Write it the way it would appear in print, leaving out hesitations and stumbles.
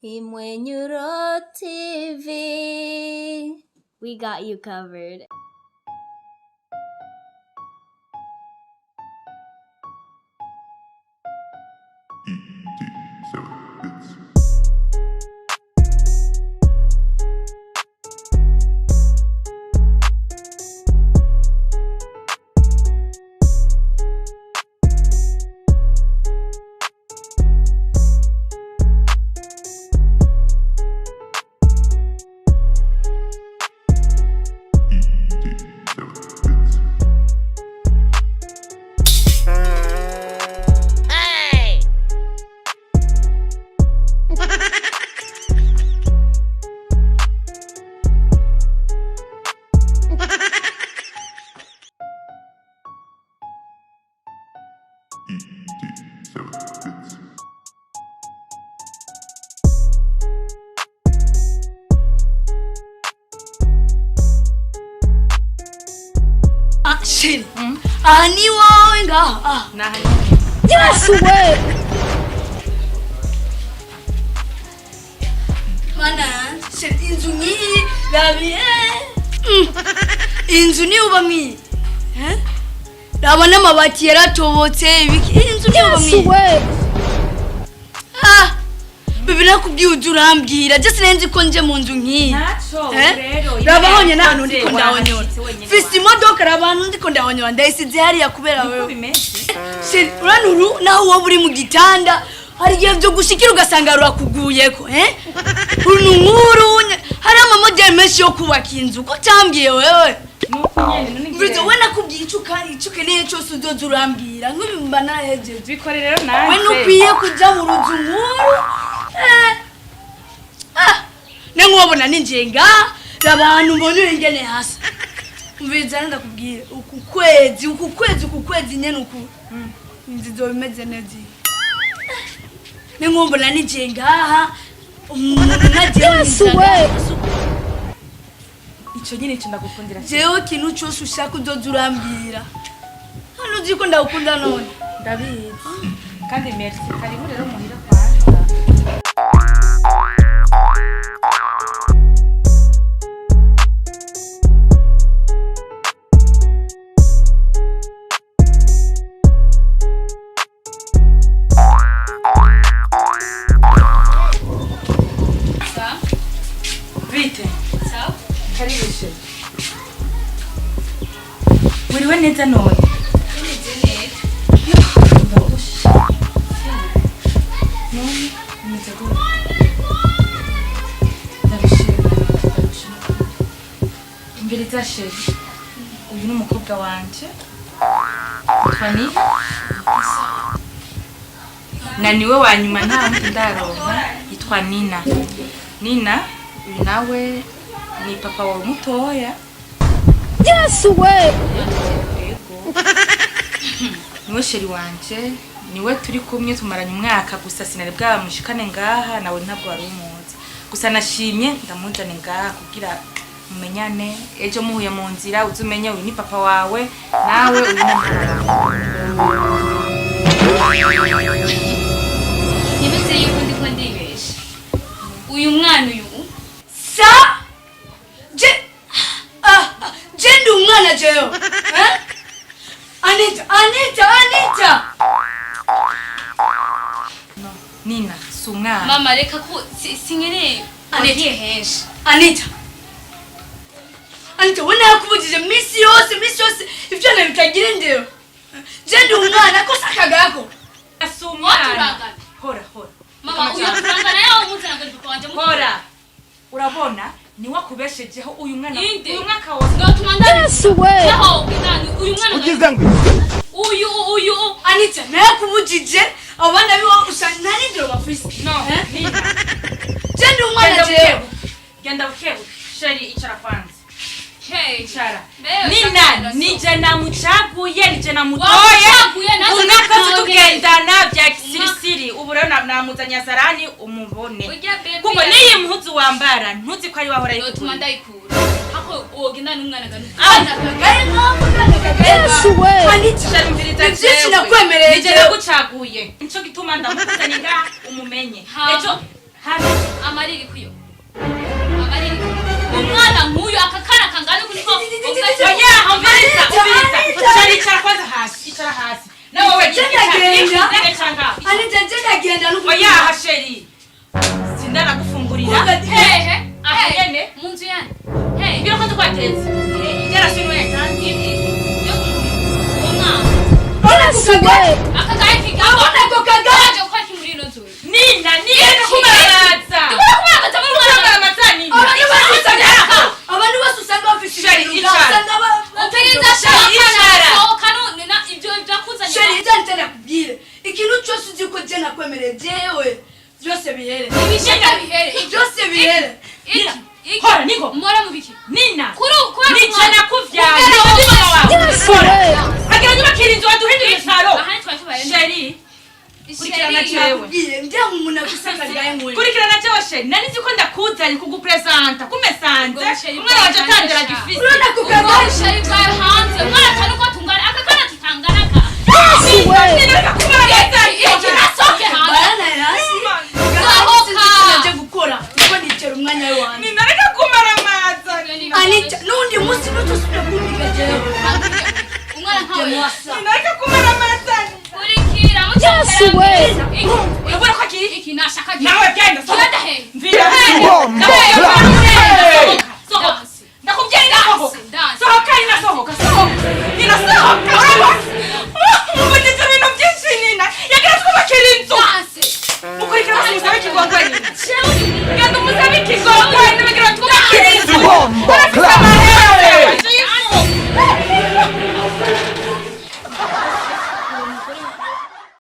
Imwenyuro TV. We got you covered. Ah, chérie. Aha ni iwawe ngaha. Ah. Yes, we. Mana yanje, chérie, inzu nk'iyi rabi Inzu niyo uba mwiyi. Eh? Raba n'amabati yaratobotse ibiki. Inzu niyo uba Yes, mwiyi. we. Ah. Bibi nakubwiye ujya urambwira. Je sinari ko nje mu nzu nk'iyi. Ntaco Eh? rero Raba honyine ahantu ndiko ndahonyora. wahashitse wenyene Mfise imodoka raba ahantu ndiko ndahonyora ndayisize hariya kubera Niko wewe. bimeze. Sheri, uranuru naho wowe uri mu gitanda hari igihe byo gushikira ugasanga rurakuguyeko eh? Uru nkuru hari amamodeli menshi yo kubaka inzu ko utambwiye wewe. Nuko nyene none Mviriza we nakubwiye ico kandi ico ukeneye cyose uzoza urambwira nk'ibi mba narahejeje. Bikore rero nanje. We ntukwiye kuja mu ruzu nkuru eh? Ah, ne nkubona ninjiye ngaha raba ahantu mbona ingene hasa. Mviriza ndakubwira uku kwezi uku kwezi uku kwezi nyene uku inzu izoba imeze neza iyi. Ne nkumbona ninjiye ngaha umuntu najewe Yes, we. Ico nyene ico ndagukundira. Jewe ikintu cyose ushaka uzoza urambwira hano uzi ko ndagukunda none. Ndabizi. Kandi merci. Karibu rero muhira kwanza. Bite. Sawa. Karibu chérie. Wiriwe neza none. Umeze neza. Ndagusha. None umeze gute? Ndagushima, ndagushima. Imbere za chérie. Uyu ni umukobwa wanje. Yitwa Nina. Na niwe wa nyuma nta wundi ndaronka. Yitwa Nina. Nina, uyu nawe ni papa wawe mutoya. Yes, we. Yego. Niwe chéri wanje, niwe turi kumwe tumaranye umwaka gusa sinari bwamushikane ngaha nawe ntabwo wari umuzi. Gusa nashimye ndamuzane ngaha kugira mumenyane, ejo muhuye mu nzira uze umenye uyu ni papa wawe, nawe uyu ni mama wawe. Ntibize yuko ndiko ndibesha. Uyu mwana uyu Sa je ah ah, je ndi umwana jewe eh? Anita Anita Anita. Nina, si umwana. Mama reka ko sinkeneye Anita. wagiye henshi. Anita Anita we nakubujije misi yose misi yose ivyana bitagira indero. Je ndi umwana ko sakagako. Si umwana. Waturangana. Hora, hora. Mama uyu turangana yawe umuzana ngo ni papa wanje muto. Hora. Urabona niwe akubeshejeho uyu mwana. Inde. Uyu mwaka wose. Notuma ndabivuga. Yes, we. Yaho ubwidani uyu mwana Ugize ngo uyu uyu Anita nakubujije abo bana biwe usanga nta n'indero bafise. No, Eh? Nina. Je ndi umwana Genda jewe. bukebuke. Genda bukebuke. Sheri icara kwanza. Hey. Icara. Bewe, Nina, shaka nije namucaguye, nije namutoye. Wamucaguye, naze Umwaka wose namutoye. tugendana bya kisirisiri. Ubu rero namuzanye Azarani umubone. Urya baby Kuko n'iyi mpuzu wambara ntuzi ko ari wahora Notuma ayikugurira. ndayikura. Hako wogenda n'umwana ganu. Yes, we. Anita Sheri umviriza Ni vyinshi jewe. nakwemereye Nije jewe. nagucaguye. Nico gituma ndamukuzanye ngaha umumenye. Ha. Ejo hano. Chéri, icara kwanza hasi, icara hasi. Nawe wewe. Ndagenda. Icara ngaho. Anita, je ndagenda n'ukuri. Oya, chéri, sindanagufungurira. Hehe? Aha nyene. Mu nzu yanyu hehe? Mbwira ko tukwatetse igera sino yatanze. Yo umwana. Yes way. Akagaye kigaho. Abona ako kagari. Waje gukora iki muri ino nzu? Nina, nina, kumaramaza. Kumaramaza muri umwana. Kumaramaza, Nina. Abantu bose usanga, abantu bose usanga bafise Chéri, ibintu icara. usanga Upiriza. Chéri, icara. Sohoka none na ibyo byakuzanye. Chéri, ibyo Anita nakubwire, ikintu cyose uzi ko je nakwemereye, jewe byose bihere. Ibishaka bihere. Byose bihere. Iki iki. Hora, Niko. Mora mu biki? Nina. Kuri kubera Nije umwana. nakuvyaye. Kubera Ndi mama wawe. Yes way. Agira nyubakira inzu, waduhindura isaro. Aha ntitwari tubaye. Chéri, kurikirana Chéri. jewe. Nakubwiye ndiya umuntu afise akagaye nk'uyu. Kurikirana jewe, chéri. Nari nzi ko ndakuzanye kugupresenta kumesanze. Ngo chéri, Umwana wanje atandera bwawe. gifise. Urabona ako Ubwo kagari? bushari bwawe hanze. Umwana atari uko tungana. Aka kana tutangana ka. Yes way. Nina, reka kumaramaza. Iki nasohoke hanze. Barana hasi. Sohoka. Naje gukora kuko nicara umwanya wanjye. Nina, reka kumaramaza. Anita, n'undi munsi ntuzosubire kumpiga jewe. Umwana nkawe. Mwasa. Nina, reka kumaramaza. Kurikira. Yes way. Urabona ko akiri Iki nashaka. Nawe genda.